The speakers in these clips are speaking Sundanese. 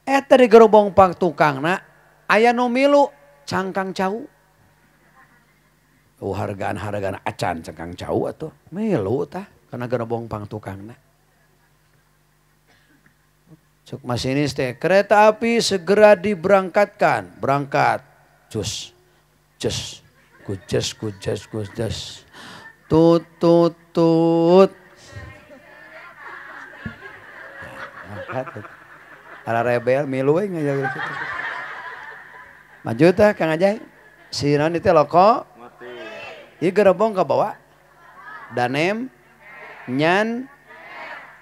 Eta di gerobong pang tukangna aya nu milu cangkang cau. Oh hargaan-hargaan acan cangkang cau atuh milu tah kana gerobong pang tukangna. Cuk masinis teh kereta api segera diberangkatkan, berangkat. Cus. Cus. Kujes kujes kujes. Tut tut tut. Berangkat. Ara rebel milu we ngajaga kitu. Maju tah Kang Ajay. Si naon teh loko? Ieu gerebong ka bawah. Danem nyan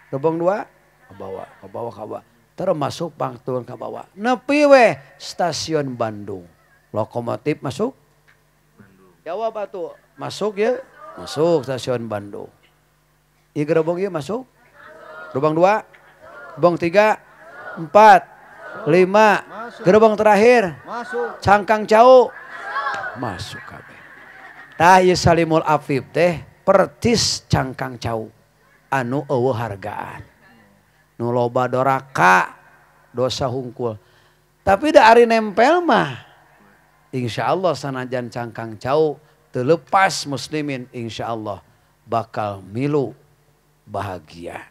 gerebong dua ka bawah, ka bawah, ka bawah. Termasuk pangturun ka bawah. Nepi we stasiun Bandung. Lokomotif masuk? Bandung. Jawab atuh. Masuk ya? Masuk stasiun Bandung. Ieu gerebong ieu masuk? Gerebong dua, gerebong tiga, 4, 5, gerbong terakhir, masuk. Cangkang cau, masuk kabeh. Tah ieu Salimul Afif teh pertis cangkang cau, anu eueuh hargaan, nu loba doraka, dosa hungkul. Tapi da ari nempel mah, insya Allah sanajan cangkang cau terlepas muslimin, insya Allah bakal milu bahagia.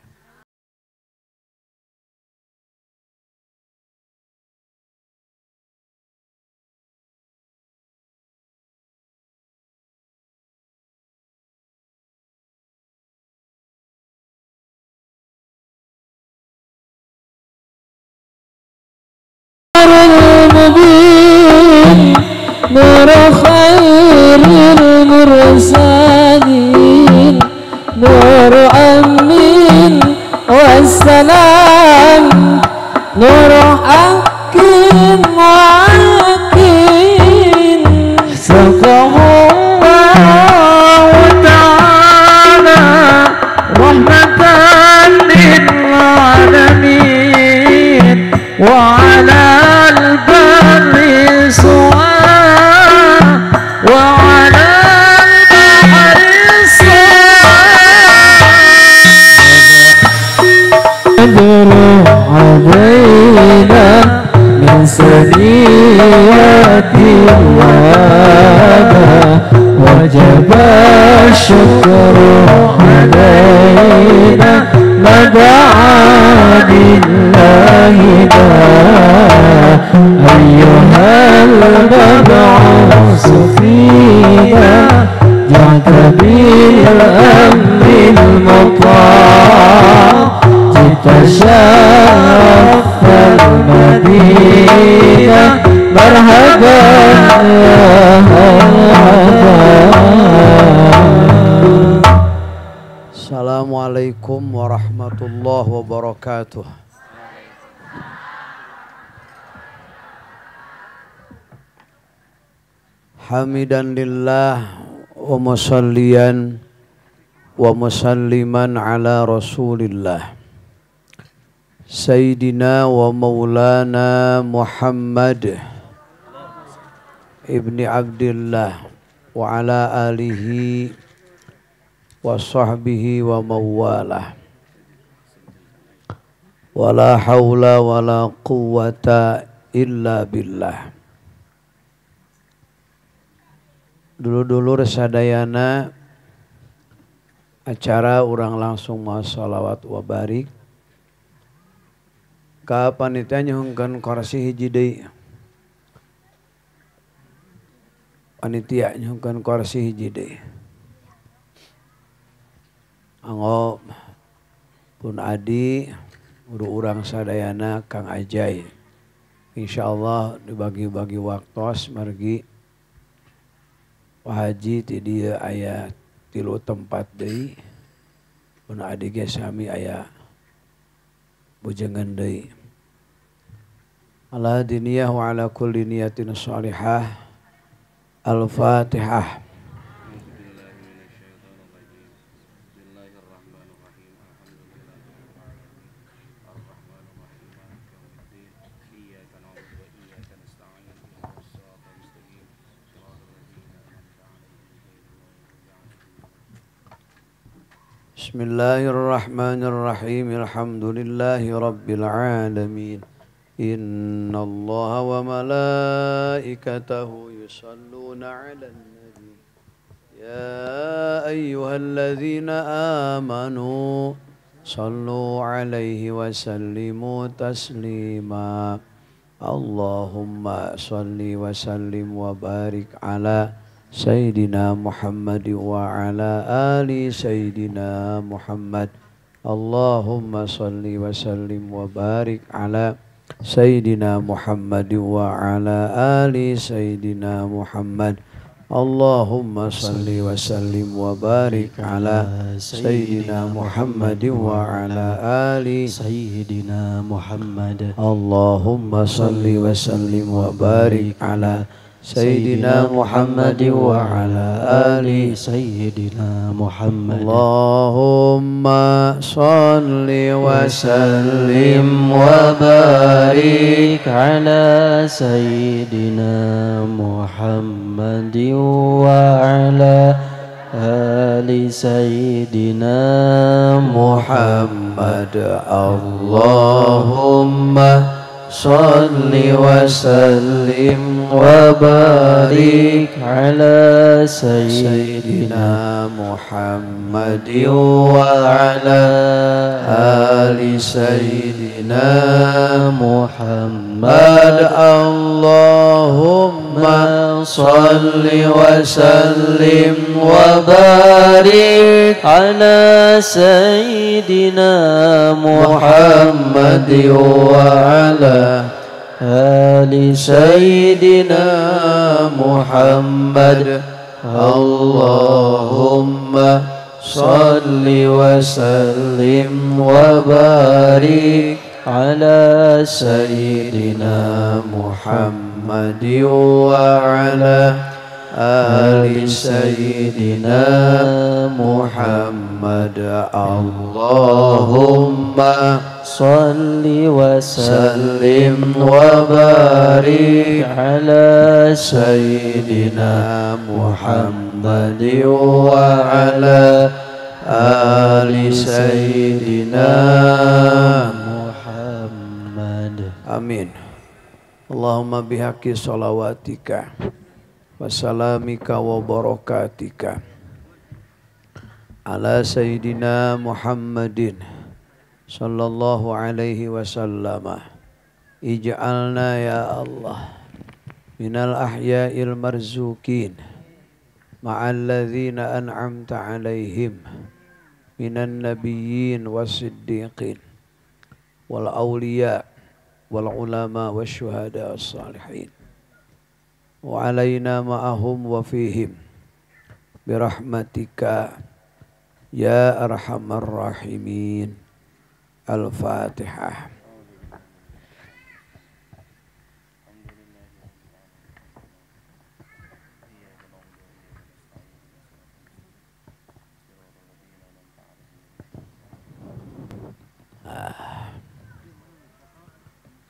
نور خير المرسلين نور أمين والسلام نور حق وعقين سقاه الله تعالى رحمة للعالمين وعلى البر سواء وعلى البحر سواء بدر علينا من سنيات الوداع وجب الشكر علينا ما دعا بالله أيها المبعوث فينا جئت بالأمر المطاع جئت شرف المدينة مرحبا يا مرحبا. Assalamualaikum warahmatullahi wabarakatuh. Hamidan lillah wa musalliyan wa musalliman ala rasulillah Sayyidina wa maulana Muhammad ibni Abdillah wa ala alihi wa sahbihi wa mawalah. Wala hawla wala quwwata illa billah. Dulu-dulu resadayana acara urang langsung masalawat wa barik. Ka panitia nyuhunkeun kursi hiji deui. Panitia nyuhunkeun kursi hiji deui. Anggo pun adi guru urang sadayana Kang Ajay. Insyaallah dibagi-bagi waktos margi Pak Haji ti dieu aya 3 tempat deui. Pun adi ge sami aya bujengan deui. Ala diniyah wa ala kulli niyatin shalihah. Al-Fatihah. Bismillahirrahmanirrahim. Alhamdulillahi rabbil alamin. Innallaha wa malaikatahu yusholluna 'alan nabi ya ayyuhalladzina amanu sallu 'alaihi wa sallimu taslima. Allahumma salli wa sallim wa barik ala Sayyidina Muhammad wa ala ali Sayyidina Muhammad. Allahumma salli wa sallim wa barik ala Sayyidina Muhammad wa ala ali Sayyidina Muhammad. Allahumma salli wa sallim wa barik ala Sayyidina Muhammad wa ala ali Sayyidina Muhammad. Allahumma salli wa sallim wa barik ala Sayyidina Muhammad wa ala ali Sayyidina Muhammad. Allahumma salli wa sallim wa barik ala Sayyidina Muhammad wa ala ali Sayyidina Muhammad. Allahumma salli wa sallim wa barik ala Sayyidina Muhammad wa ala ali Sayyidina Muhammad. Allahumma salli wa sallim wa barik ala Sayyidina Muhammad wa ala ali Sayyidina Muhammad. Allahumma salli wa sallim wa barik ala Sayyidina Muhammad wa ala ali Sayyidina Muhammad. Allahumma salli wa sallim wa barik ala Sayyidina Muhammad wa ala ali Sayyidina Muhammad. Amin. Allahumma bihaqi shalawatika wa salamika wa barakatika ala Sayyidina Muhammadin sallallahu alaihi wasallam. Ij'alna ya Allah minal ahya'il marzukin ma'al ladzina an'amta alaihim minan nabiyyin wasiddiqin wal awliya wal ulama wasyuhada as-salihin wa alaina ma'ahum wa fihim birahmatika ya arhamar rahimin. Al-Fatihah.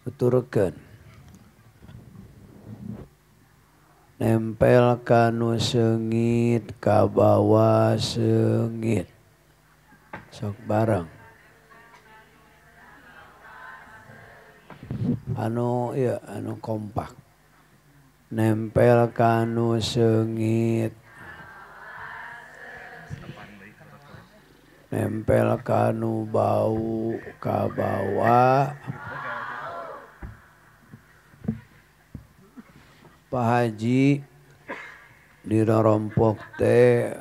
Tuturkeun nempel kanu seungit kabawa seungit sok bareng anu ya anu kompak nempel kanu seungit nempel kanu bau kabawa. Pak Haji di Rorompok teh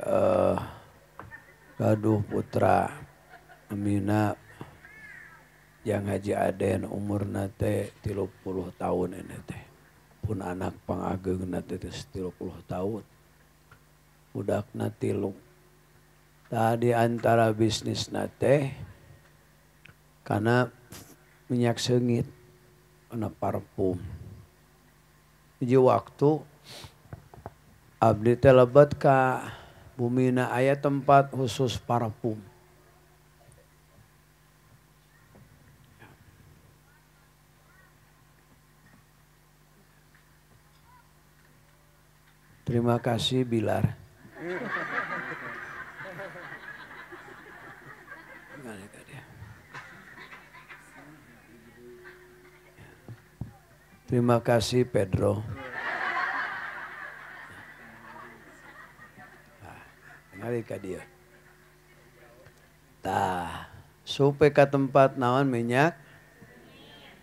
gaduh putra amina yang Haji Aden umurna teh 30 tahun ini teh pun anak pangageungna teh 30 tahun budakna 3. Tadi antara bisnisna teh karena minyak seungit karena parfum. Hiji waktu abdi teh lebet ka bumina aya tempat khusus parfum. Terima kasih Bilar. Terima kasih Pedro. Nah, ngali ka dieu. Tah, supe ka tempat naon minyak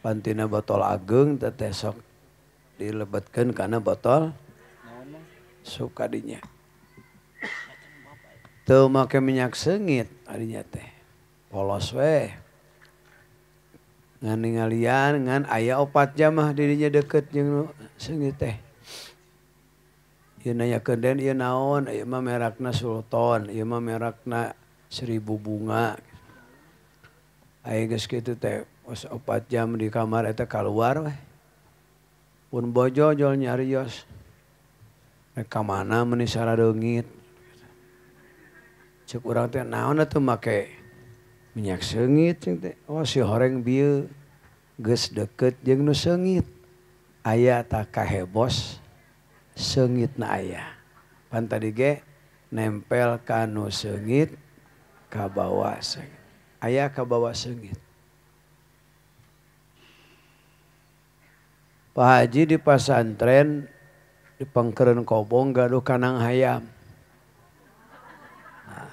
pantina botol ageng teh sok dilebetkeun kana botol suka dinya. Teu make minyak seungit adinya teh. Polos we. Ngan ningalian ngan aya 4 jam mah dirinya deket jeung nu seungit teh. Ieu nanyakeun den ieu naon, ieu mah merakna Sultan, ieu mah merakna 1000 bunga. Aya geus kitu teh, os 4 jam di kamar eta kaluar we. Pun bojo jol nyarios. Rek ka mana meuni sarareungit. Ceuk urang teh naon atuh make minyak seungit cing teh. Oh si horeng bieu geus deket jeung nu seungit. Aya tah kahebos seungitna aya. Pan tadi ge nempel ka nu seungit kabawa seungit. Aya kabawa seungit. Pak Haji di pasantren di Pengkeren Kobong gaduh kanang hayam. Nah.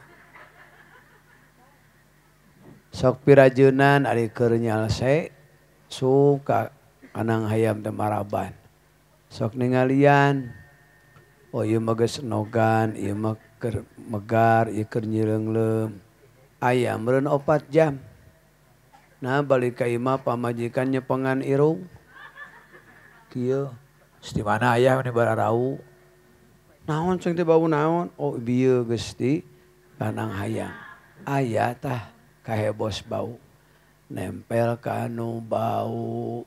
Sok pirajeunan ari keur nyalse suka kanang hayam teh maraban. Sok ningalian, oh ieu mah geus nogan, ieu mah keur megar, ieu keur nyireungleum. Aya meureun 4 jam. Nah balik ka imah pamajikan nyepengan irung. Kieu, di mana ayah ini bararau. Naon cing teh bau naon? Oh bieu geus di kanang hayam. Aya tah kahebos bau. Nempel ka nu bau.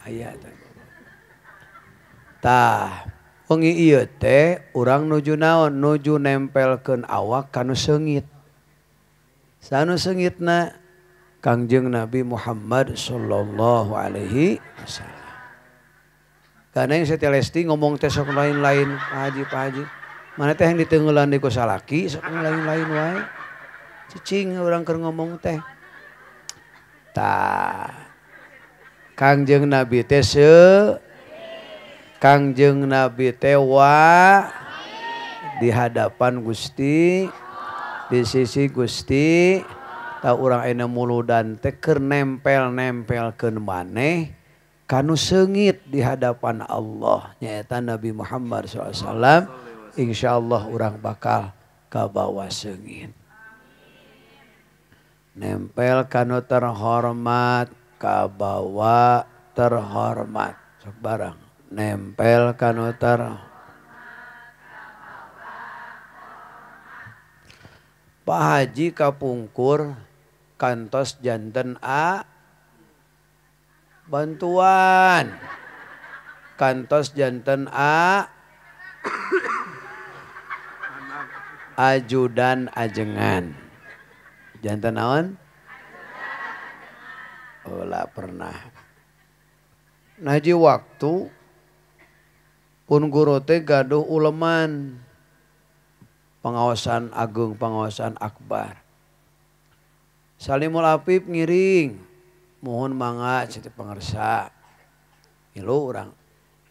Aya tah. Tah, wengi ieu teh urang nuju naon? Nuju nempelkeun awak ka nu seungit. Sanu seungitna Kangjeng Nabi Muhammad sallallahu alaihi wasallam. Karena yang saya lesti ngomong teh sok lain-lain, Pak Haji, Pak Haji. Mana teh yang ditenggelan di salaki sok lain-lain wae. Cicing urang keur ngomong teh. Tah. Kangjeng Nabi teh Kangjeng Nabi teh wa di hadapan Gusti, di sisi Gusti. Tah urang ayeuna muludan teh keur nempel-nempelkeun maneh kanu seungit di hadapan Allah nyaeta Nabi Muhammad SAW. Insyaallah urang bakal kabawa seungit. Nempel kanu terhormat, kabawa terhormat. Sok barang nempel kanu terhormat. Pak Haji kapungkur kantos janten A bantuan, kantos janten A ajudan ajengan. Janten naon? Ulah pernah. Naji waktu pun guru teh gaduh uleman pengawasan agung, pengawasan akbar. Salimul Afif ngiring, mohon mangga citi pangersa. Ngilu urang.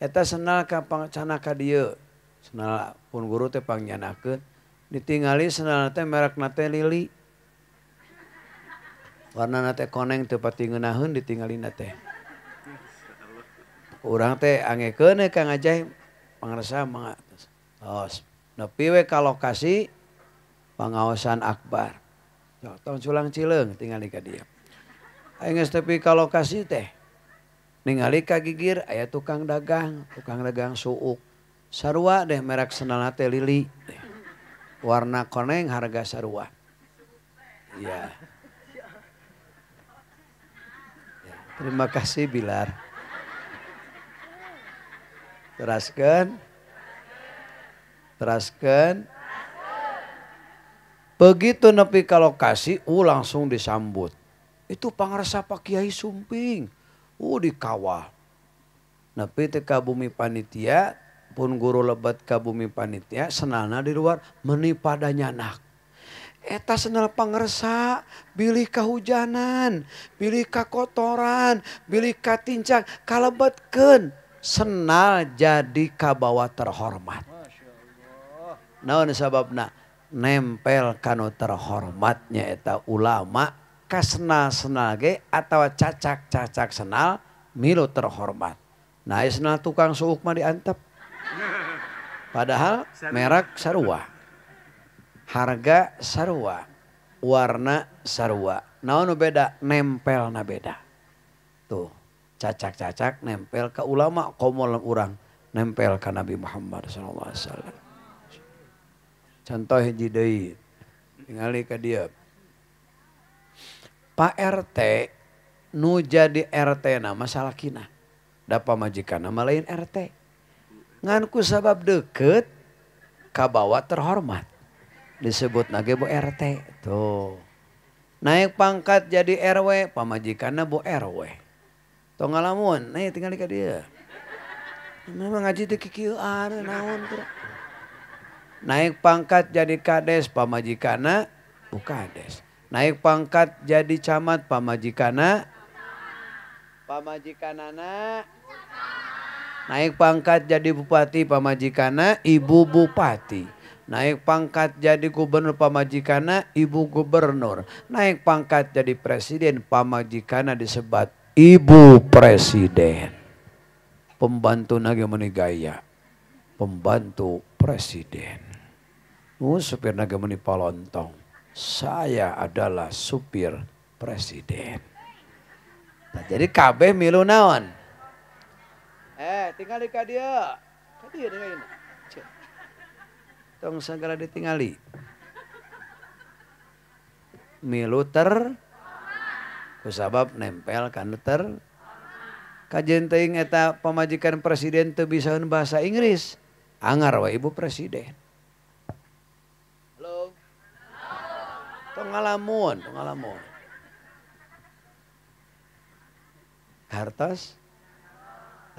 Eta senal ka pangcana ka dieu. Senal pun guru teh pangyanakeun. Ditingali senal teh merekna teh lili. Warnana teh koneng teu pati ngeunaheun ditingalina teh. Urang teh angekeun we Kang Ajay pangersa mangga. Tos. Nepi we ka lokasi pengawasan akbar. Tong culang cileung tingali ka dieu. Aya geus tepi ka lokasi teh. Ningali ka gigir aya tukang dagang suuk. Sarua deh merek sendalna teh lili. Warna koneng harga sarua. Iya. Ya, terima kasih Bilar. Teraskeun. Teraskeun. Begitu nepi ka lokasi, langsung disambut. Itu pangarsa Pak Kiai Sumping. Dikawal. Nepi teh ka bumi panitia, pun guru lebat ka bumi panitia, senalna di luar meni pada nyanak. Eta sendal pangersa, bilih kahujanan, bilih kakotoran, bilih katincang, kalebetkeun senal jadi kabawa terhormat. Naon sababna? Nempel kanu terhormatnya eta ulama kasenal-senal ge atawa cacak-cacak senal milu terhormat. Nah, senal tukang suuk mah diantep. Padahal merek sarua. Harga sarua, warna sarua. Naon nu beda? Nempelna beda. Tuh, cacak-cacak nempel ke ulama komo urang nempel ka Nabi Muhammad sallallahu alaihi wasallam. Contoh hiji deui. Tingali ka dieu. Pak RT nu jadi RT na masalakina. Da pamajikanna mah lain RT. Ngan ku sabab deket kabawa terhormat. Disebut nage Bu RT tuh. Naik pangkat jadi RW, pamajikanna Bu RW. Tong ngalamun, nih tinggal ka dieu. Memang ngaji teh kikieuan naon teh. Naik pangkat jadi kades, pamajikanna Bu Kades. Naik pangkat jadi camat, pamajikanna pamajikanana. Naik pangkat jadi bupati, pamajikanna ibu bupati. Naik pangkat jadi gubernur, pamajikanna ibu gubernur. Naik pangkat jadi presiden, pamajikanna disebat ibu presiden. Pembantu nage meuni gaya, pembantu presiden. Supir nage meuni palontong. Saya adalah supir presiden. Nah, jadi kabeh milu naon? Tinggal di ka dieu. Ka dieu tinggalin. Tong segala ditingali. Milu ter kusabab nempel kana ter. Kajen teuing eta pamajikan presiden teu bisaeun bahasa Inggris. Angar we ibu presiden. Halo. Tong ngalamun, tong ngalamun. Hartos.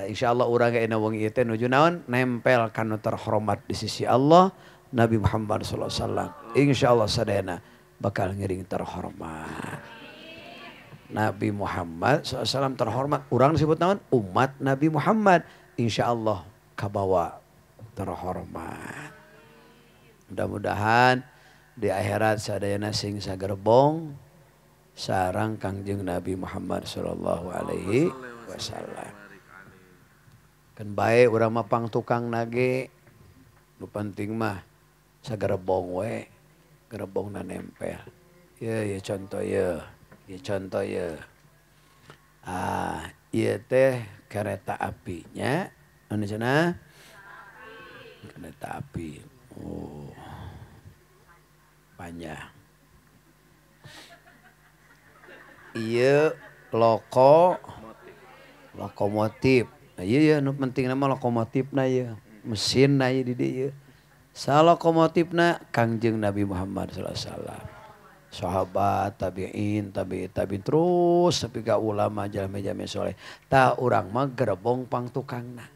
Nah, insyaallah urang ge wengi ieu teh nuju naon nempel kana terhormat di sisi Allah Nabi Muhammad sallallahu alaihi wasallam. Insyaallah sadayana bakal ngiring terhormat. Nabi Muhammad sallallahu alaihi wasallam terhormat. Urang disebut naon? Umat Nabi Muhammad. Insyaallah kabawa terhormat. Mudah-mudahan di akhirat sadayana sing sagerbong sareng Kangjeng Nabi Muhammad sallallahu alaihi wasallam. Kan bae urang mah pang tukang nage, nu penting mah sagerebong we, gerebongna nempel. Ye ye contoh ye, ye contoh ye. Ah, ieu teh kereta apinya, anu cenah? Kereta api. Oh. Panjang. Ieu lokomotif. Nah, iya nu penting nama lokomotifna ieu, mesinna ieu di dieu. Sa lokomotifna Kangjeng Nabi Muhammad sallallahu alaihi wasallam. Sahabat, tabi'in, tabi'in, tabi'in terus sampai ka ulama jalmi-jalmi soleh. Tah urang mah gerebong pang tukangna.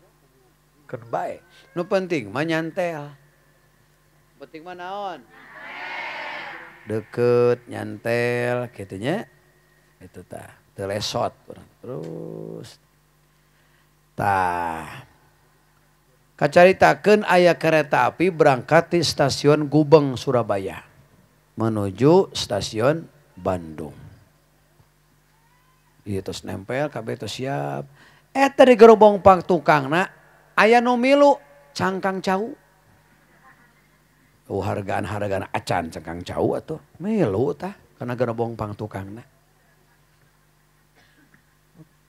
Keun bae. Nu penting mah nyantel. Penting mah naon? Deket nyantel kitu nya. Itu tah, teu lesot urang terus. Tah. Kacaritakeun aya kereta api berangkat di stasiun Gubeng Surabaya menuju stasiun Bandung. Ieu tos nempel kabeh tos siap. Eta di gerobong pang tukangna aya nu milu cangkang cau. Oh hargaan-hargaan acan cangkang cau atuh milu tah kana gerobong pang tukangna.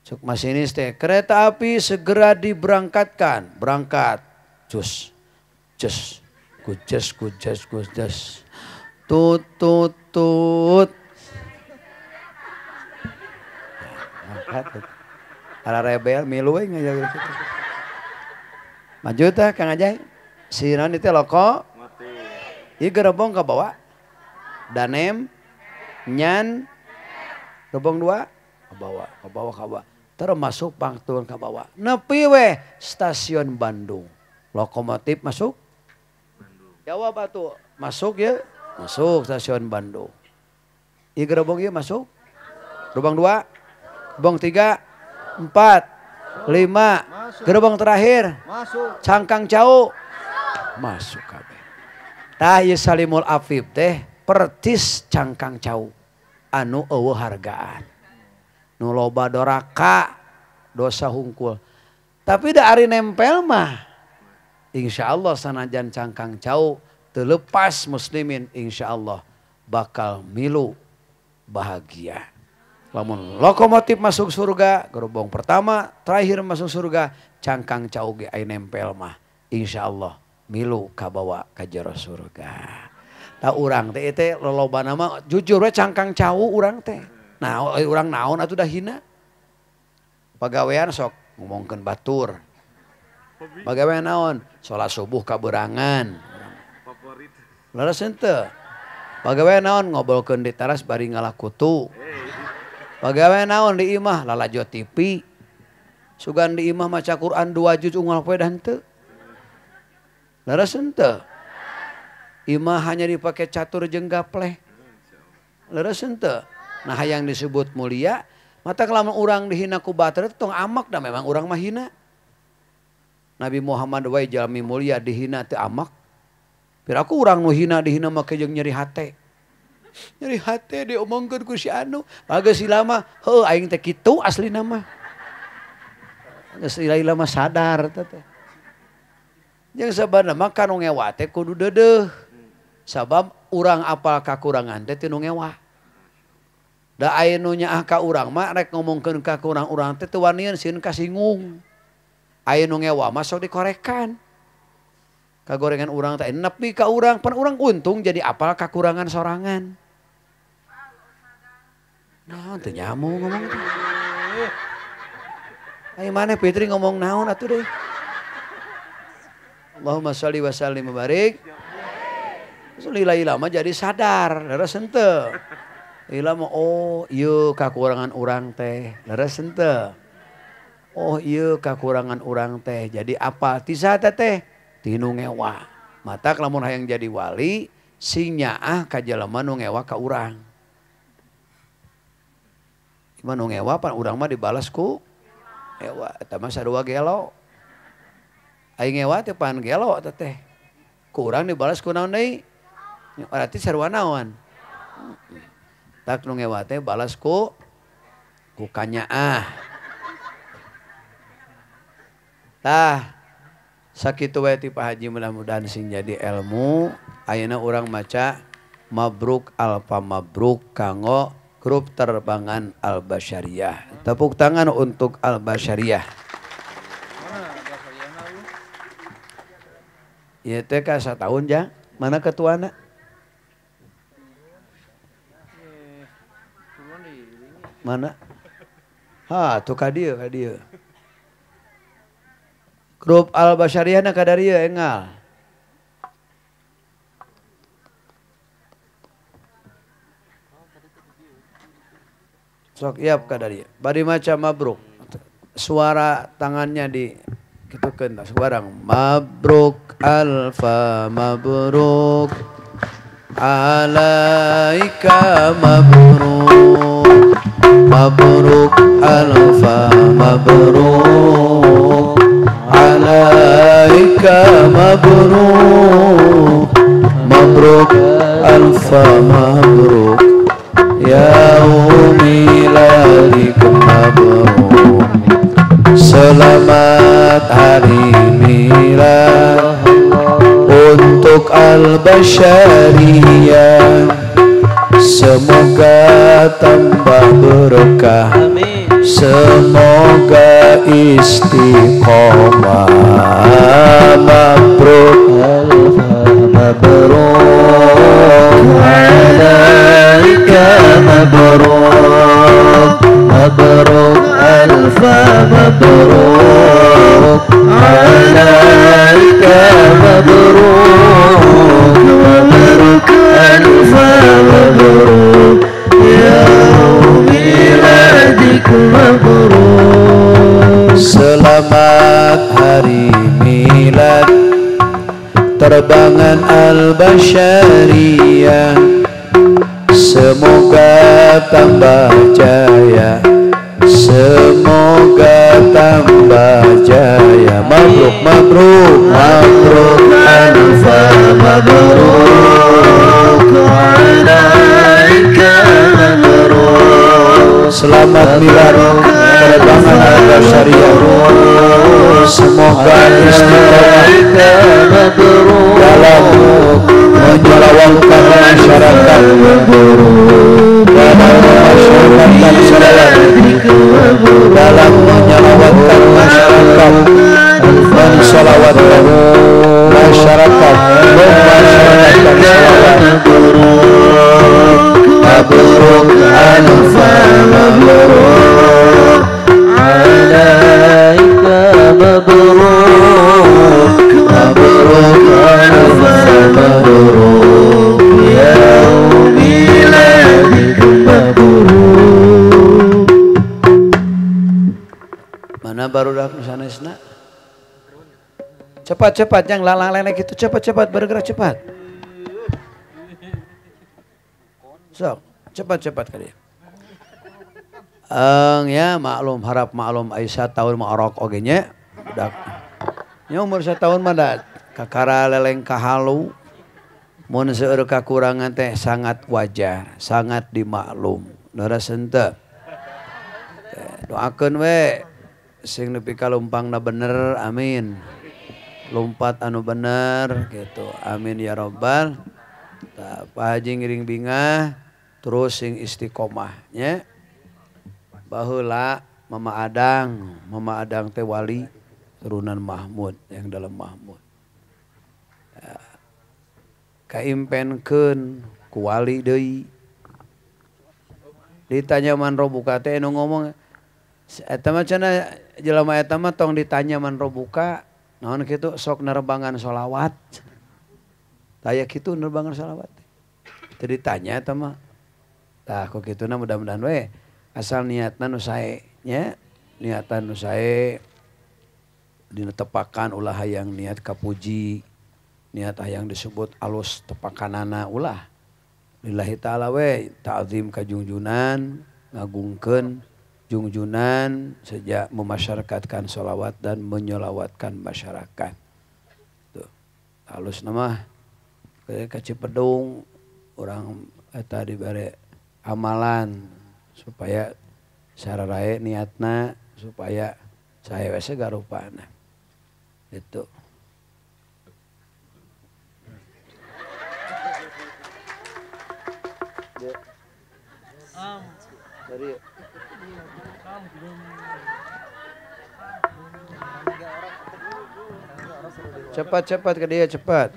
Cuk masinis teh kereta api segera diberangkatkan. Berangkat. Cus. Cus. Kuces kuces kuces. Tut tut tut. Berangkat. Ara rebel milu we ngajaga kitu. Maju tah Kang Ajay. Si naon ieu teh loko? Ieu gerebong ka bawah. Danem nyan gerebong dua ke bawah, ke bawah, ke bawah. Termasuk pangturun ke bawah. Nepi weh stasiun Bandung. Lokomotif masuk? Bandung. Jawab atuh. Masuk ya? Masuk stasiun Bandung. Ieu gerbong ieu masuk. Gerbong 2, gerbong 3, 4, 5, gerbong terakhir. Masuk. Cangkang cau. Masuk kabeh. Tah ieu Salimul Afif teh percis cangkang cau anu eueuh hargaan. Nu loba doraka, dosa hungkul. Tapi da ari nempel mah insyaallah sanajan cangkang cau teu lepas muslimin insyaallah bakal milu bahagia. Lamun lokomotif masuk surga, gerbong pertama terakhir masuk surga, cangkang cau ge aya nempel mah insyaallah milu kabawa ka jero surga. Tah urang teh teh lolobana mah jujur we cangkang cau urang teh. Nah, urang naon atuh dah hina. Pagawean sok ngomongkeun batur. Pagawean naon? Salat subuh kaberangan. Leres henteu? Pagawean naon ngobrolkeun di teras bari ngalakutu. Pagawean naon di imah lalajo TV. Sugan di imah maca Quran 2 juz unggal poe dah henteu. Leres henteu? Imah hanya dipakai catur jeung gapleh. Leres henteu? Nah hayang disebut mulia, mata lamun urang dihina ku batur tong amak dah memang urang mah hina. Nabi Muhammad wae jalmi mulia dihina teu amak. Piraku urang nu hina dihina make jeung nyeri hate. Nyeri hate diomongkeun ku si anu. Bageus lama, heuh aing teh kitu aslina mah. Geus lila mah sadar teh teh. Jeung sabarna mah ka nu ngewa teh kudu deudeuh. Sabab urang apal kakurangan teh ti nu ngewa. Da aya nu nyaah ka urang mah rek ngomongkeun ka kurang urang teh teu wanian sieun kasinggung. Aya nu ngewa mah sok dikorekan. Kagorengan urang teh nepi ka urang, pan urang untung jadi apal kakurangan sorangan. Naon teu nyamu ngomong teh. Ayo maneh Fitri ngomong naon atuh deui. Allahumma sholli wa sallim wa barik. Lila-lila mah jadi sadar, leres henteu. Lila mah oh ieu kakurangan urang teh, leres henteu. Oh ieu kakurangan urang teh. Jadi apa ti saha teh? Ti nu ngewa. Matak lamun hayang jadi wali sing nyaah ka jelema nu ngewa ka urang. Imah nu ngewa pan urang mah dibalas ku ngewa eta mah sarua gelo. Aing ngewa teh pan gelo eta teh. Ku urang dibalas ku naon deui? Berarti sarua naon? Tak nu ngewa teh balas ku kanyaah. Tah sakitu wae ti Pak Haji mudah-mudahan sing jadi ilmu. Ayeuna urang maca mabruk alfa mabruk kanggo grup terbangan Al-Basyariah. Tepuk tangan untuk Al-Basyariah. Ieu teh ka satahun jang, mana ketuana? Mana? Ha, tuh ka dieu, ka dieu. Grup Al-Basyariah na ka darieu engal. Sok iap ka darieu. Bari maca mabruk. Suara tangannya di kitukeun tah suarang mabruk alfa mabruk alaika mabruk mabruk alfa mabruk alaika mabruk mabruk alfa mabruk yaumi lalikum mabruk. Selamat hari milad untuk Al-Basyariah. Semoga tambah berkah, semoga istiqomah. Mabruk alfa mabruk alaika mabruk mabruk alfa mabruk alaika mabruk mabruk alfa mabruk yaumi miladik mabruk. Selamat hari milad. Penerbangan Al-Basyariyah, semoga tambah jaya, semoga tambah jaya. Mabruk mabruk mabruk alfa mabruk alaika mabruk. Selamat milad penerbangan Al-Basyariyah, semoga istiqomah dalam menyelawatkan masyarakat, dalam memasyarakatkan sholawat, dalam menyelawatkan masyarakat, mensolawatkan masyarakat, memasyarakatkan sholawat. Mabruk alfa mabruk alaika mabruk mabruk alfa mabruk yaum miladik mabruk. Mana barudak sanesna? Cepat-cepat yang lalang lenek itu, cepat-cepat bergerak cepat. Sok, cepat-cepat kali. Ya maklum, harap maklum Aisyah tahun mah orok oge nya. Budak. Nya umur satahun mah da kakara leleng kahalu. Mun seueur kakurangan teh sangat wajar, sangat dimaklum. Leres henteu? Doakeun we sing nepi ka lumpangna bener, amin. Lompat anu bener gitu. Amin ya robbal. Tah Pak Haji ngiring bingah terus sing istiqomah nya. Baheula Mama Adang teh wali turunan Mahmud yang dalam Mahmud. Kaimpenkeun ku wali deui. Ditanya man robuka teh nu ngomong eta mah cenah jelema eta mah tong ditanya man robuka naon kitu sok nerbangan sholawat. Taya kitu nerbangan sholawat. Teu ditanya eta mah. Tah ku kituna mudah-mudahan we asal niatna nu sae nya, niatan nu sae dina tepakan ulah hayang niat kapuji, niat hayang disebut alus tepakanana ulah. Lillahi ta'ala we ta'zim ka jungjunan, ngagungkeun jungjunan sejak memasyarakatkan sholawat dan menyolawatkan masyarakat. Tuh. Alus nama ka Cipedung urang eta dibere amalan supaya sararae niatna supaya sae we segarupana. Itu. Cepat-cepat ke dia, cepat.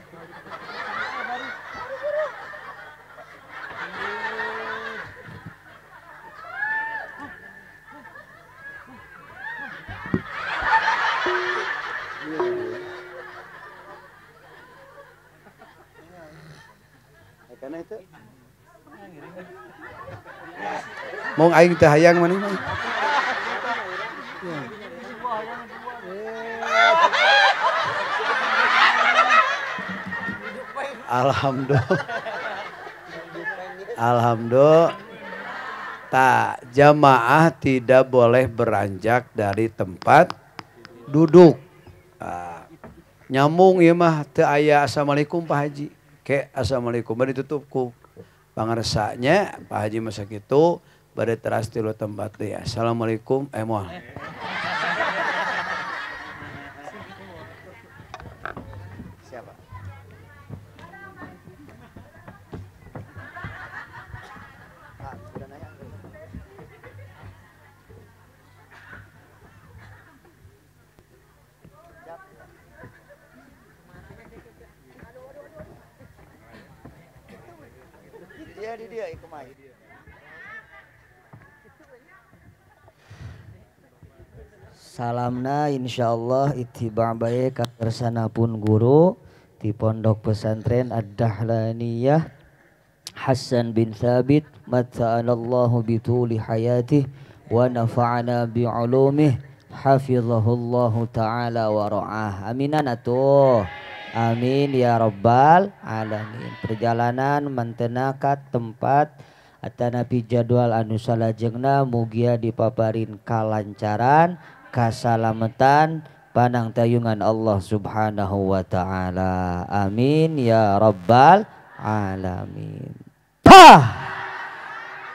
Mau aing teh hayang maneh mah. Alhamdulillah. Alhamdulillah. Tak, jamaah tidak boleh beranjak dari tempat duduk. Nah, nyambung ieu mah teu aya assalamualaikum Pak Haji. Ke assalamualaikum bari ditutup ku pangarsanya Pak Haji masa kitu bade teras tilu tempat deui. Assalamualaikum moal. Siapa? Dia kemai. Salamna insyaallah ittiba' bae kakersana pun guru di Pondok Pesantren Ad-Dahlaniyah Hasan bin Thabit mata'anallahu bituli hayatih wa nafa'ana bi'ulumih hafizahullahu ta'ala wa ra'ah. Aminan atuh. Amin ya rabbal alamin. Perjalanan mantenaka tempat atanapi jadwal anu salajengna mugia dipaparin kalancaran, kasalamatan, panang tayungan Allah Subhanahu wa taala. Amin ya rabbal alamin. Pah!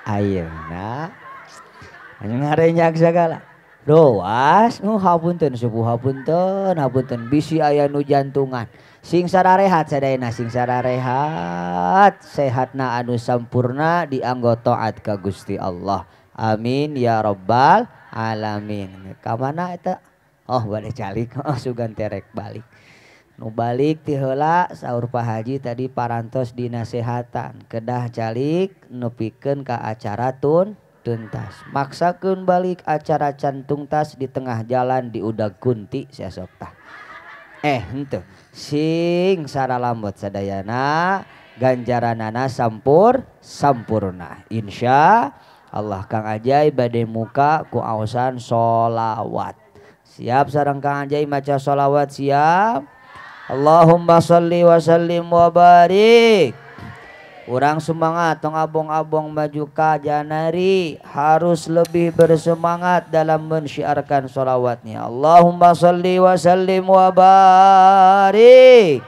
Ayeuna anu ngarenyak sagala. Doas nu hapunten sepuh hapunten hapunten bisi aya nu jantungan. Sing sararehat sadayana sing sararehat sehatna anu sampurna dianggo taat ka Gusti Allah. Amin ya rabbal alamin. Ka mana eta? Oh bade calik, oh sugan terek balik. Nu balik ti heula saur Pak Haji tadi parantos dinasehatan kedah calik nepikeun ka acara tuntas. Maksakeun balik acara can tungtas di tengah jalan di udag kunti sesok tah. Henteu sing saralambot sadayana ganjaranana sampurna insya Allah. Kang Ajai bade muka ku aosan sholawat. Siap sareng Kang Ajai maca sholawat siap. Allahumma sholli wa sallim wa barik. Urang semangat tong abong-abong maju ka janari, harus lebih bersemangat dalam mensyiarkan sholawatnya. Allahumma sholli wa sallim wa barik.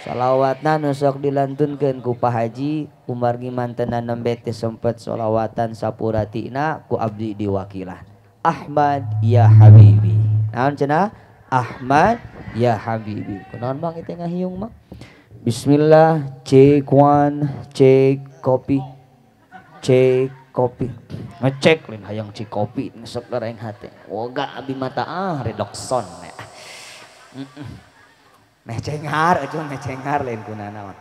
Sholawatna nu sok dilantunkeun ku Pak Haji kumargi mantenan nembe teh sempet sholawatan sapuratina ku abdi diwakilan. Ahmad ya Habibi. Naon cenah? Ahmad ya Habibi. Kunaon bang itu ngahiung mah? Bismillah, cek one, cek kopi, cek kopi. Ngecek lain hayang cek kopi ngesok dareng hati. Woga abi mata ah redokson ya. Mecengar, aja mecengar lain kunanaon.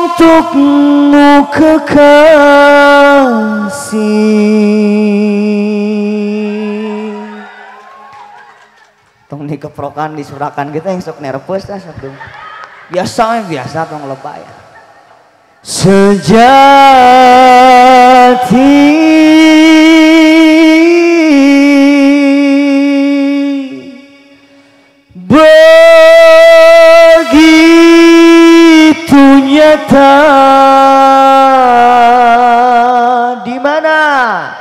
Untukmu kekasih. Tong dikeprokan disurakan kita yang sok nervous lah sok dong. Biasa biasa tong lebay. Sejati begitu nyata di mana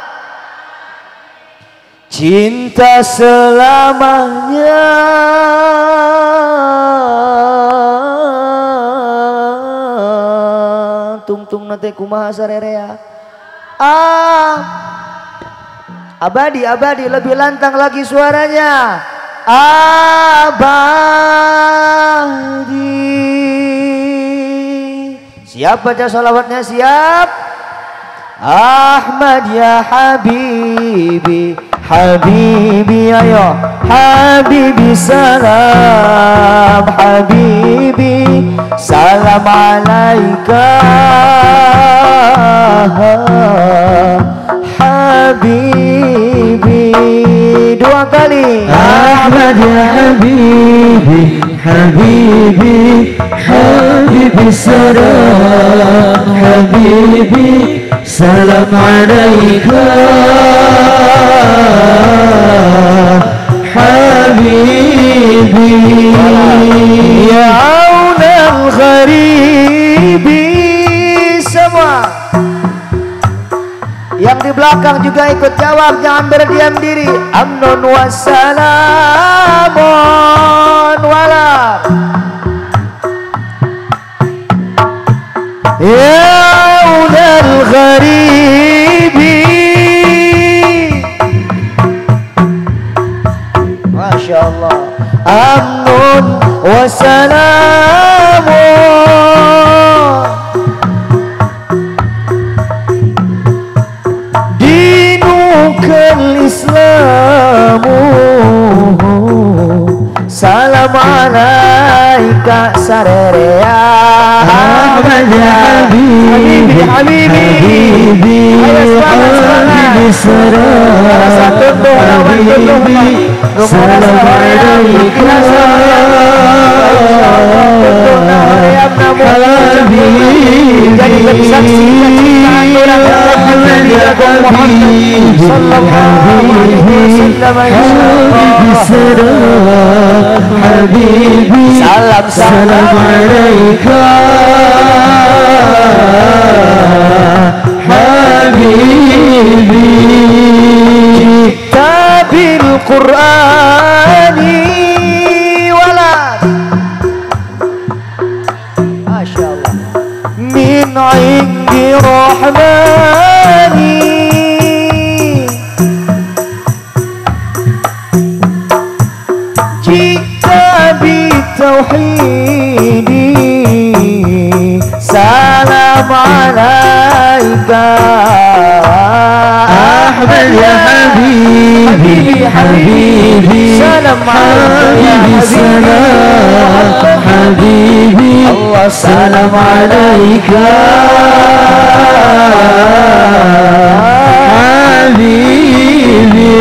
cinta selamanya. Tungtung nate kumaha sarerea. Ah, abadi abadi lebih lantang lagi suaranya. Abadi. Siap baca sholawatnya siap. Ahmad ya Habibi, Habibi ayo, Habibi salam, Habibi salam alaika, Habibi. Dua kali. Ahmad ya Habibi, Habibi, Habibi salam, Habibi salam alaika, Habibi. Ya aunal gharibi. Semua yang di belakang juga ikut jawab, jangan berdiam diri. Amnun wassalamun wala. Ya aunal gharibi. Masya Allah. Amnun wassalamun dinukal islamu. Salam alaika sarerea. Ahmad ya Habibi, Habibi, Habibi, Habibi salam, Habibi salam alaika, Habibi. Jadi saksi kecintaan orang. Ahmad نبيكم محمد صلى الله عليه وسلم. حبيبي سلام حبيبي سلام سلام عليك حبيبي. جئت بالقرآن ولد ما شاء الله من عند رحماني جئت بالتوحيد سلام عليك أحمد يا حبيبي حبيبي سلام حبيبي سلام حبيبي الله سلام عليك حبيبي.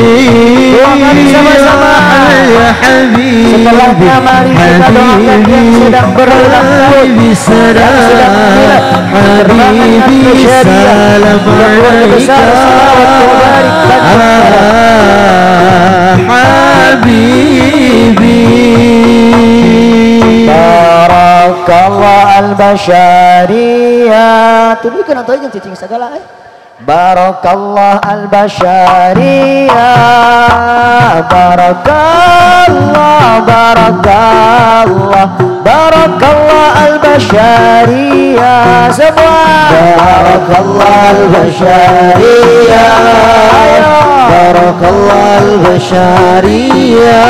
Sama-sama ya حبيبي setelahnya mari kita doakan yang sedang berulang tahun, حبيبي yang sedang سلام milad, حبيبي penerbangan سلام keluarga عليك besar, salawat mubarak حبيبي. Barakallah al-basyariyah. Tuluy kana teh jeung cicing sagala eh. Barakallah al-basyariyah. Barakallah barakallah barakallah al-basyariyah. Semua Barakallah al-basyariyah Barakallah al-basyariyah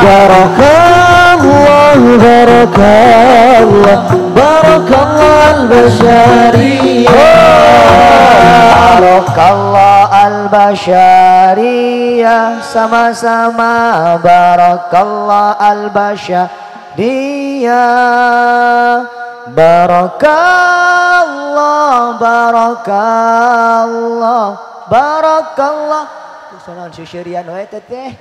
Barakallah barakallah barakallah al-basyariyah Barakallah al-basyariyah. Sama-sama barakallah al-basyariyah. Barakallah barakallah barakallah. Sonaon sisirian we teteh.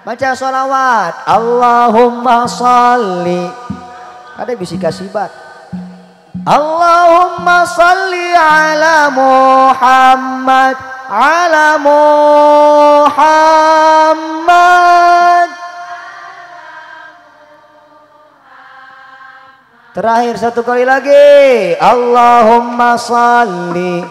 Baca sholawat Allahumma sholli. Ada bisi kasibat. Allahumma sholli ala Muhammad ala Muhammad. Terakhir satu kali lagi Allahumma sholli.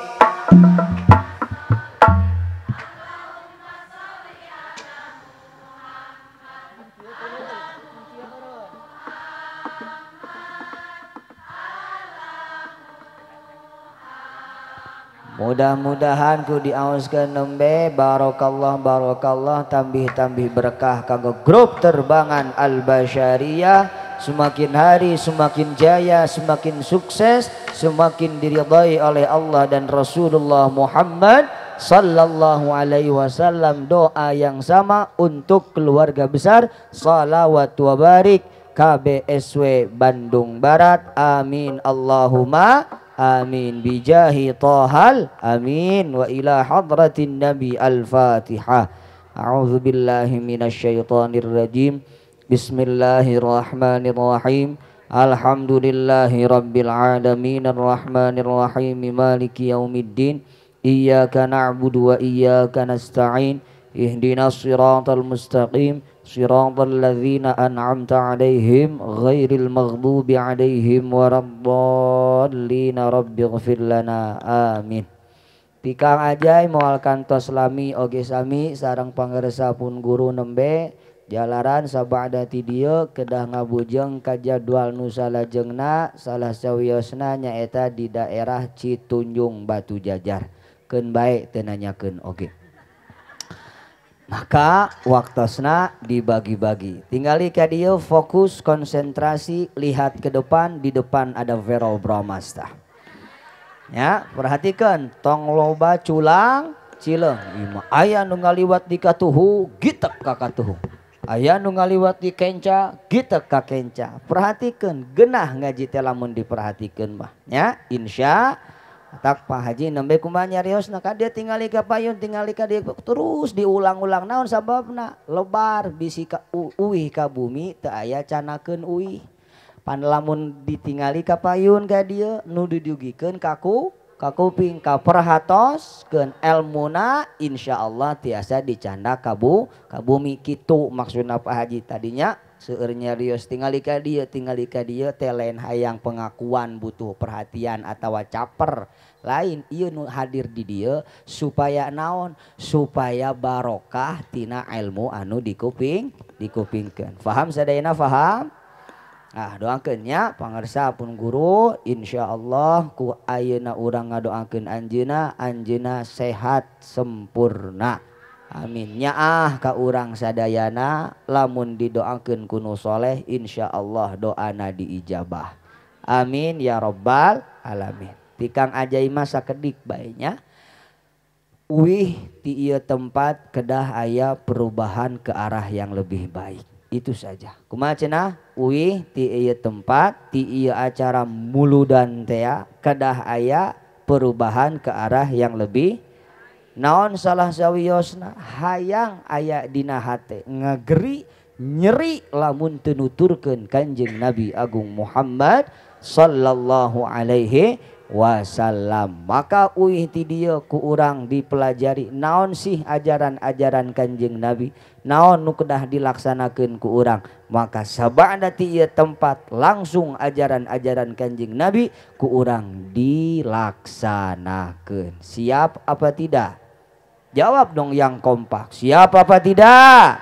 Mudah-mudahan ku diaoskeun nembe barokallah barokallah tambih-tambih berkah kanggo grup terbangan Al-Basyariyah. Semakin hari semakin jaya, semakin sukses, semakin diridhai oleh Allah dan Rasulullah Muhammad sallallahu alaihi wasallam. Doa yang sama untuk keluarga besar, salawat wa barik KBSW Bandung Barat. Amin Allahumma amin bijahi tohal amin wa ila hadratin nabi. Al-Fatihah. A'udzu billahi minasyaitonir rajim. Bismillahirrahmanirrahim. Alhamdulillahi rabbil alamin arrahmanir rahim maliki yaumiddin. Iyyaka na'budu wa iyyaka nasta'in. Ihdinas siratal mustaqim siratal ladzina an'amta 'alaihim ghairil maghdubi 'alaihim waladdallin. Rabbighfir lana amin. Pikang ajai moal kantos lami oge sami sareng pangersa pun guru nembe jalaran sabada ti dieu kedah ngabujeng ka jadwal nu salajengna salah sawiosna nyaeta di daerah Citunjung Batu Jajar. Keun bae teu nanyakeun oge. Maka waktosna dibagi-bagi. Tinggali ka dieu fokus konsentrasi lihat ke depan, di depan ada Verol Bramasta. Ya, perhatikan tong loba culang cileung. Ima aya nu ngaliwat di katuhu gitek ka katuhu. Aya nu ngaliwat di kenca gitek ka kenca. Perhatikan genah ngaji teh lamun diperhatikeun mah. Ya, insya tak Pak Haji nembe kumaha nyariosna ka dia tingali ka payun tingali ka dia terus diulang-ulang naon sababna lebar bisi ka uih ka bumi teu aya canakeun uih pan lamun ditingali ka payun ka dieu nu didugikeun kaku Ka kuping kaperhatoskeun elmuna insyaallah tiasa dicanda ka bumi kitu maksudna Pak Haji tadinya seueur nyarios tingali ka dieu teh lain hayang pengakuan butuh perhatian atawa caper lain ieu nu hadir di dieu supaya naon supaya barokah tina ilmu anu dikupingkeun faham sadayana faham. Ah doakeun nya pangersa pun guru insyaallah ku ayeuna urang ngadoakeun anjeunna anjeunna sehat sempurna. Amin nyaah ka urang sadayana lamun didoakeun ku nu soleh insyaallah doana diijabah. Amin ya rabbal alamin. Ti Kang Ajai mah sakedik bae nya. Uih ti ieu tempat kedah aya perubahan ke arah yang lebih baik. Itu saja. Kumaha cenah? Uih ti ieu tempat ti ieu acara muludan tea kedah aya perubahan ke arah yang lebih. Naon salah sawiosna hayang aya dina hate ngageri nyeri lamun teu nuturkeun Kanjeng Nabi Agung Muhammad sallallahu alaihi wasallam. Maka uih ti dieu ku urang dipelajari naon sih ajaran-ajaran Kanjeng Nabi, naon nu kedah dilaksanakeun ku urang. Maka sabada ti ieu tempat langsung ajaran-ajaran Kanjeng Nabi ku urang dilaksanakeun. Siap apa tidak? Jawab dong yang kompak. Siap apa tidak?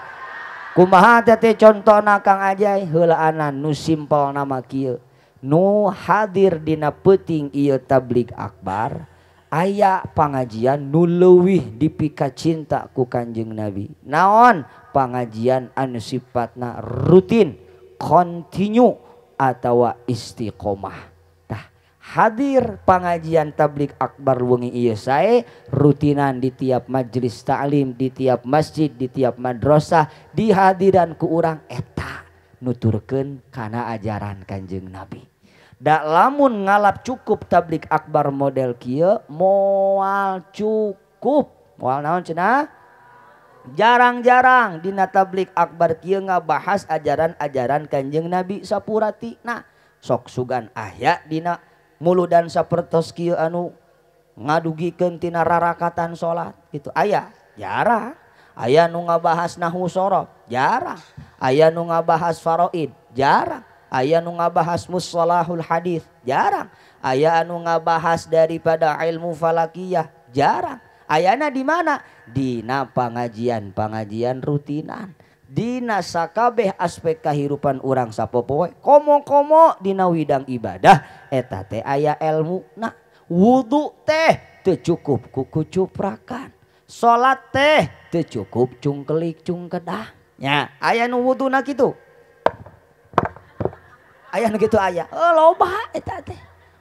Kumaha teh contona Kang Ajai heulaanan nu simpel nama kieu. Nu hadir dina peuting ieu tabligh akbar aya pangajian nu leuwih dipika cinta ku Kanjeng Nabi. Naon? Pangajian anu sifatna rutin, kontinu atawa istiqomah. Tah hadir pangajian tabligh akbar wengi ieu sae rutinan di tiap majelis taklim, di tiap masjid, di tiap madrasah dihadiran ku urang eta nuturkeun kana ajaran Kanjeng Nabi. Da lamun ngalap cukup tabligh akbar model kieu moal cukup. Moal naon cenah? Jarang-jarang dina tabligh akbar kieu ngabahas ajaran-ajaran Kanjeng Nabi sapuratina. Sok sugan aya dina muludan sapertos kieu anu ngadugikeun tina rarakatan salat gitu aya jarang. Aya nu ngabahas nahwu sorof jarang, aya nu ngabahas faraid jarang, aya nu ngabahas mustalahul hadis jarang, aya anu ngabahas daripada ilmu falakiyah jarang. Ayana di mana? Dina pangajian-pangajian rutinan, dina sakabeh aspek kahirupan urang sapopoe, komo-komo dina widang ibadah eta teh aya ilmu. Nah wudu teh teu cukup ku kucuprakan, salat teh teu cukup cungkelik cungkedah nya. Aya nu wuduna kitu, aya nu kitu aya loba eta teh.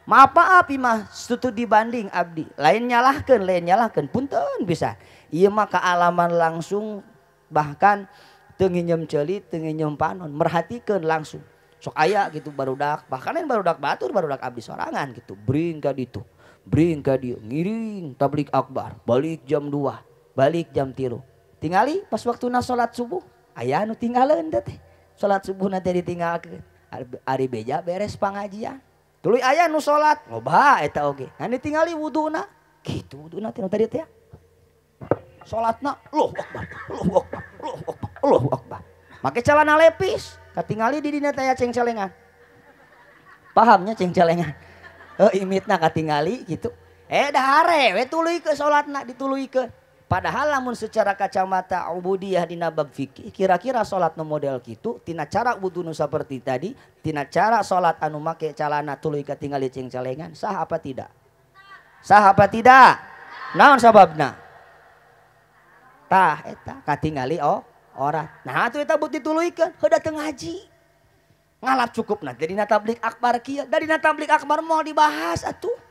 Maaf maaf mah stutu dibanding abdi lain nyalahkeun punten bisa ieu mah kaalaman langsung bahkan teu nginjem ceuli teu nginjem panon merhatikeun langsung. Sok aya gitu barudak bahkan lain barudak batur barudak abdi sorangan gitu bring ka ditu bring ka dieu ngiring tabligh akbar balik jam 2 balik jam 3 tingali pas waktuna salat subuh aya nu tinggaleun teh salat subuh na teh ditinggalkeun ari beja beres pangajian tuluy aya nu salat loba eta oge ngan ditingali wuduna kitu wuduna teh nu tadi teh salatna Allahu akbar Allahu akbar Allahu akbar Allahu akbar make celana lepis katingali di dina teh cengcelengan pahamnya cengcelengan imitna katingali gitu dahare we tuluy ke salatna dituluykeun. Padahal lamun secara kacamata ubudiyah dina bab fikih kira-kira salat nu model kitu tina cara wudu nu saperti tadi tina cara salat anu make calana tuluy katingali cengcelengan sah apa tidak? Sah apa tidak? Naon sababna? Tah eta katingali ora. Nah atuh eta but dituluykeun heuda teu ngaji. Ngalap cukupna dina tabligh akbar kieu, da dina tabligh akbar moal dibahas atuh.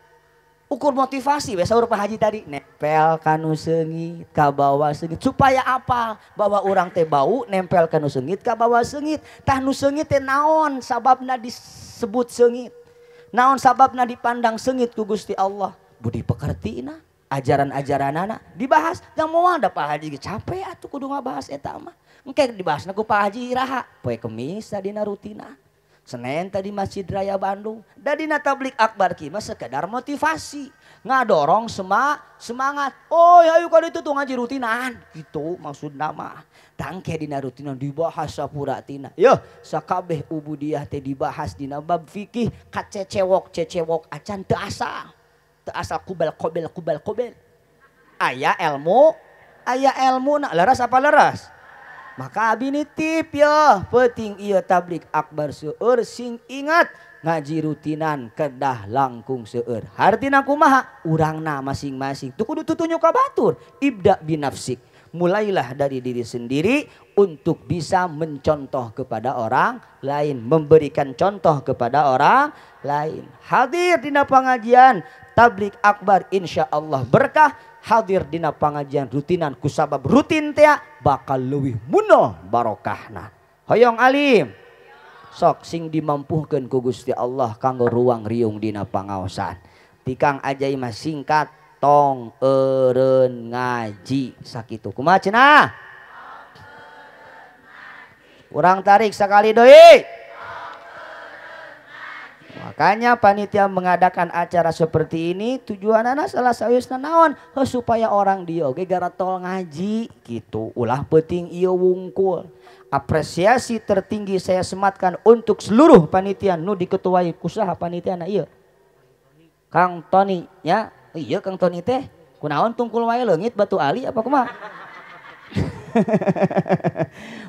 Ukur motivasi we saur Pak Haji tadi nempel kanu seungit ka bawah seungit supaya apa? Bahwa urang teh bau nempel kanu seungit ka bawah seungit. Tah nu seungit teh naon sababna disebut seungit? Naon sababna dipandang seungit ku Gusti Allah? Budi pekertina, ajaran-ajaranana dibahas. Da moal da Pak Haji capek atuh kudu ngabahas eta mah. Engke dibahasna ku Pak Haji iraha? Poe Kemis tadina rutina. Senin tadi Masjid Raya Bandung. Dadina tabligh akbar ki mah sekedar motivasi. Ngadorong semangat. Oh ayo ka ditu tuh ngaji rutinan. Gitu maksudna mah. Tangke dina rutinan dibahas sapuratina. Yeuh sakabeh ubudiyah teh dibahas dina bab fikih kacecewok cecewok acan teu asa. Teu asa kubel kobel kubel kobel. Aya ilmu na leres apa leres? Maka abi nitip ya, penting ieu tablik akbar seueur sing ingat ngaji rutinan kedah langkung seueur. Hartina kumaha? Urangna masing-masing. Tuh kudu tutunjuk ka batur. Ibda binafsik. Mulailah dari diri sendiri untuk bisa mencontoh kepada orang lain, memberikan contoh kepada orang lain. Hadir dina pengajian tablik akbar insya Allah berkah. Hadir dina pengajian rutinan kusabab rutin tea bakal leuwih munoh barokahna. Hoyong alim sok sing dimampuhkeun ku Gusti Allah kanggo ruang riung dina pangaosan. Tikang ajai mah singkat tong eureun ngaji sakitu. Kumaha cenah? Urang tarik sakali deui. Makanya panitia mengadakan acara seperti ini tujuanana salah sawiosna naon? Supaya orang dieu oge garatol ngaji gitu. Ulah peuting ieu wungkul. Apresiasi tertinggi saya sematkan untuk seluruh panitia nu diketuai kusaha panitiana ieu. Kang Tony ya. Iya Kang Tony teh kunaon tungkul wae leungit batu ali apa kumaha?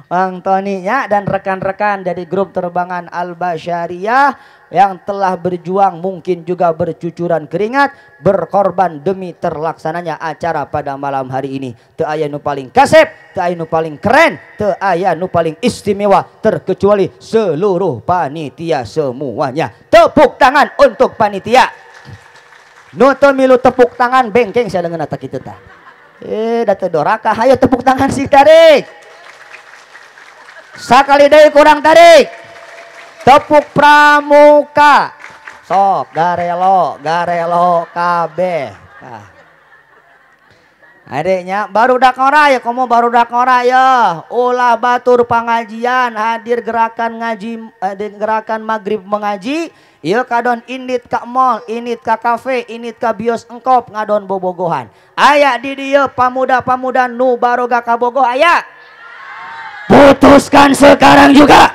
Bang Tony ya dan rekan-rekan dari grup terbangan Al-Basyariah yang telah berjuang mungkin juga bercucuran keringat berkorban demi terlaksananya acara pada malam hari ini. Teu aya nu paling kasep, teu aya nu paling keren, teu aya nu paling istimewa terkecuali seluruh panitia semuanya. Tepuk tangan untuk panitia. Nu teu milu tepuk tangan bengkeng saya dengan atak kitu tah. Da teu doraka, hayo tepuk tangan sih tarik. Sakali deui kurang tarik. Tepuk pramuka. Sok garelo, garelo kabeh. Tah. Adeknya baru dak ngora ya, komo baru dak ngora ya. Ulah batur pengajian, hadir gerakan ngaji, hadir gerakan maghrib mengaji. Ieu kadon indit ka mall, indit ka kafe, indit ka bios engkop ngadon bobogohan. Aya di dieu pamuda-pamuda nu baroga kabogoh aya. Putuskan sekarang juga.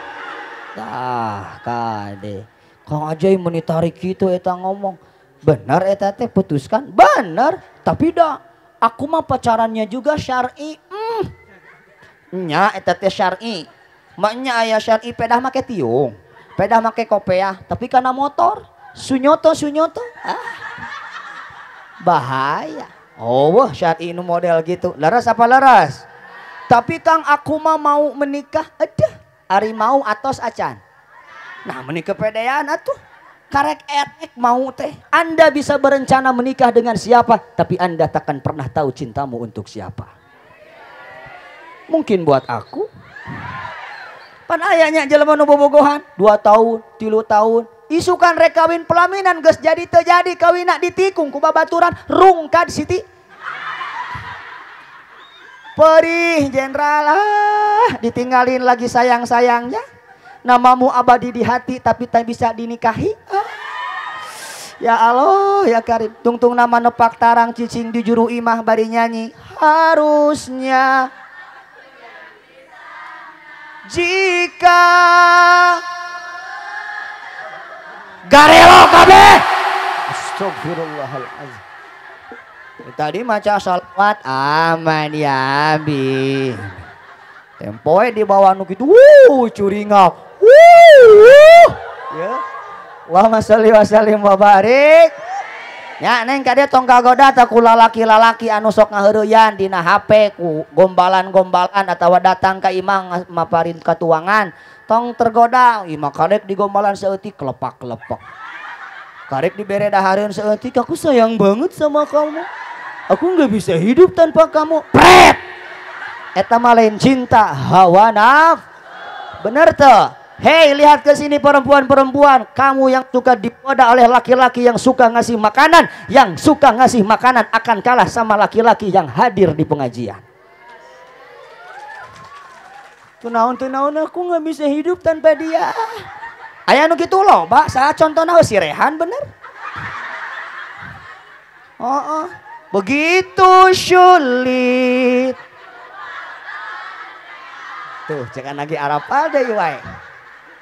Tah kade. Kang Ajai meni tarik kitu eta ngomong. Bener eta teh putuskan? Bener, tapi dah aku mah pacarannya juga syar'i. Nya eta teh syar'i. Maknya aya syar'i pedah make tiung. Pedah make kopeah, tapi karena motor. Sunyoto sunyoto. Ah. Bahaya. Oh, wah syar'i nu model gitu. Leres apa leres? Tapi Kang aku mah mau menikah. Aduh, ari mau atos acan. Nah, menikah kepedean atuh. Karek erek mau teh. Anda bisa berencana menikah dengan siapa, tapi Anda takkan pernah tahu cintamu untuk siapa. Mungkin buat aku. Pan ayahnya jelema nu bobogohan 2 tahun, 3 tahun. Isukan rek kawin pelaminan geus jadi teu jadi kawinna ditikung ku babaturan rungkad Siti. Perih jenderal ah, ditinggalin lagi sayang-sayangnya. Namamu abadi di hati tapi tak bisa dinikahi. Ah. Ya Allah ya Karim. Tungtung nama nepak tarang cicing di juru imah bari nyanyi. Harusnya jika garelo kabeh. Astagfirullahalazim. Tadi maca salawat aman ya abi. Tempoe di bawah nu kitu, wuh curingak. Wuh. Ya. Allahumma sholli wa sallim wa barik. Ya neng kade tong kagoda ta ku lalaki-lalaki anu sok ngaheureuyan dina HP ku gombalan-gombalan atawa datang ka imah maparin katuangan. Tong tergoda, imah karek digombalan saeutik kelepak-kelepek. Karek dibere dahareun saeutik, aku sayang banget sama kamu. Aku nggak bisa hidup tanpa kamu. Pret. Eta mah lain cinta, hawa nafsu. Bener tuh. Hei, lihat ke sini perempuan-perempuan, kamu yang suka digoda oleh laki-laki yang suka ngasih makanan, yang suka ngasih makanan akan kalah sama laki-laki yang hadir di pengajian. Tunaon-tunaon aku nggak bisa hidup tanpa dia. Aya nu kitu loh, Pak. Saya contohna si Rehan bener. Oh, begitu sulit. Tuh, jangan lagi Arab ada wae.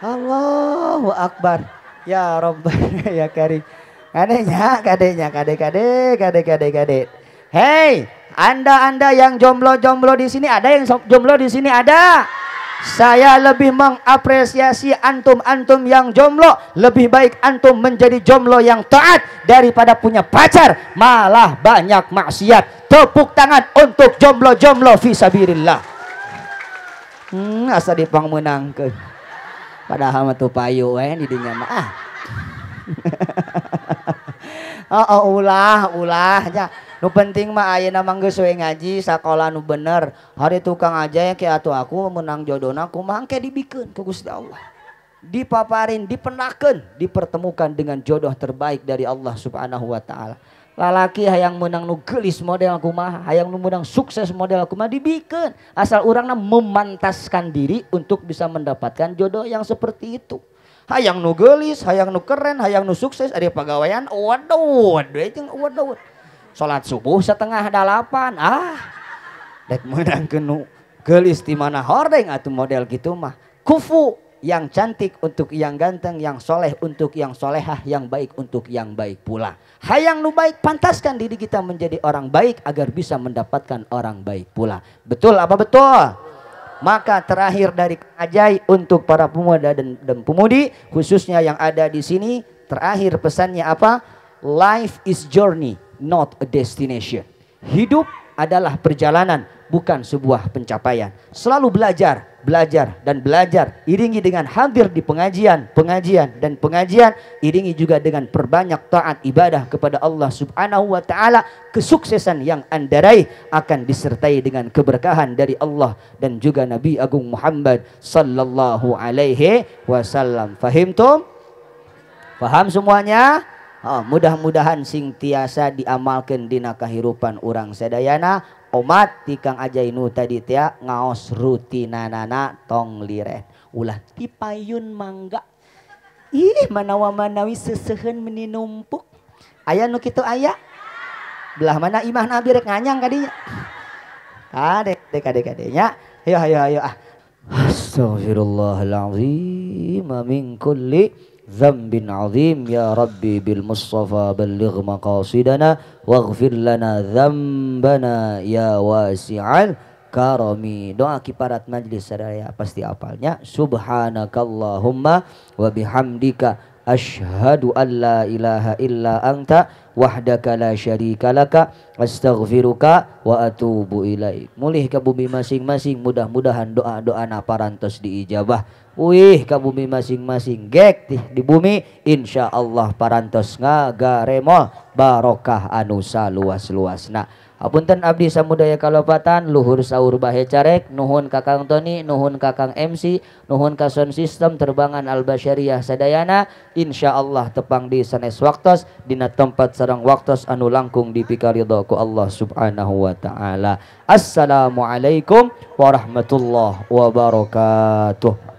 Allahu Akbar. Ya Rabbana ya Karim. Kadenya, kadenya, kade kade, kade kade kade. Hey, Anda yang jomblo-jomblo di sini, ada yang jomblo di sini ada? Saya lebih mengapresiasi antum-antum yang jomblo. Lebih baik antum menjadi jomblo yang taat daripada punya pacar malah banyak maksiat. Tepuk tangan untuk jomblo-jomblo fisabilillah. Asa dipangmeunangkeun. Padahal mah teu payu we di dinya mah. Ah. Oh, ulah nya. Nu penting mah ayeuna mah geus we ngaji sakola nu bener. Hari tukang aja ke atuh aku menang jodona kumaha engke dibikeun ku Gusti Allah. Dipaparin, dipenakeun, dipertemukan dengan jodoh terbaik dari Allah Subhanahu wa taala. Lalaki hayang menang nu geulis model kumaha, hayang nu menang sukses model kumaha dibikeun. Asal urangna memantaskan diri untuk bisa mendapatkan jodoh yang seperti itu. Hayang nu geulis, hayang nu keren, hayang nu sukses, ada pagawean, waduh, waduh, jeung waduh. Salat subuh 7:30, ah, dek meunang nu geulis di mana hordeng atuh model gitu mah. Kufu yang cantik untuk yang ganteng, yang soleh untuk yang solehah, yang baik untuk yang baik pula. Hayang nu baik, pantaskan diri kita menjadi orang baik agar bisa mendapatkan orang baik pula. Betul apa betul? Maka terakhir dari Ajai untuk para pemuda dan pemudi khususnya yang ada di sini, terakhir pesannya apa? Life is journey, not a destination. Hidup adalah perjalanan, bukan sebuah pencapaian. Selalu belajar, belajar, dan belajar. Iringi dengan hadir di pengajian, pengajian, dan pengajian. Iringi juga dengan perbanyak taat ibadah kepada Allah Subhanahu wa ta'ala. Kesuksesan yang Anda raih akan disertai dengan keberkahan dari Allah dan juga Nabi Agung Muhammad sallallahu alaihi wasallam. Fahimtum? Paham semuanya? Oh, mudah-mudahan sing tiasa diamalkan dina kahirupan urang sadayana. Omat ti Kang Ajai nu tadi teh ngaos rutinanana tong liren. Ulah tipayun mangga. Ih, manawa manawi seseuheun meni numpuk. Aya nu kitu aya? Belah mana imah nabi rek nganyang kadinya. Kade kade kadenya. Ayo ayo ayo ah. Astaghfirullahalazim min kulli dzambin azim ya Rabbi bil Mustafa balligh maqasidana waghfir lana dzambana ya wasi'al karami. Doa kiparat majlis sadaya pasti apalnya. Subhanakallahumma wa bihamdika asyhadu an la ilaha illa anta wahdaka la syarika laka astaghfiruka wa atubu ilaik. Mulih ka bumi masing-masing, mudah-mudahan doa-doa na parantos diijabah. Wih ka bumi masing-masing gek di bumi insyaallah parantos ngagaremol barokah anu saluas-luasna. Apunten abdi samudaya kalopatan luhur saur bahe carek, nuhun Kakang Tony, nuhun Kakang MC, nuhun ka sound system terbangan Al-Basyariah sadayana. Insyaallah tepang di sanes waktos dina tempat sareng waktos anu langkung dipikaridho ku Allah Subhanahu wa taala. Assalamualaikum warahmatullahi wabarakatuh.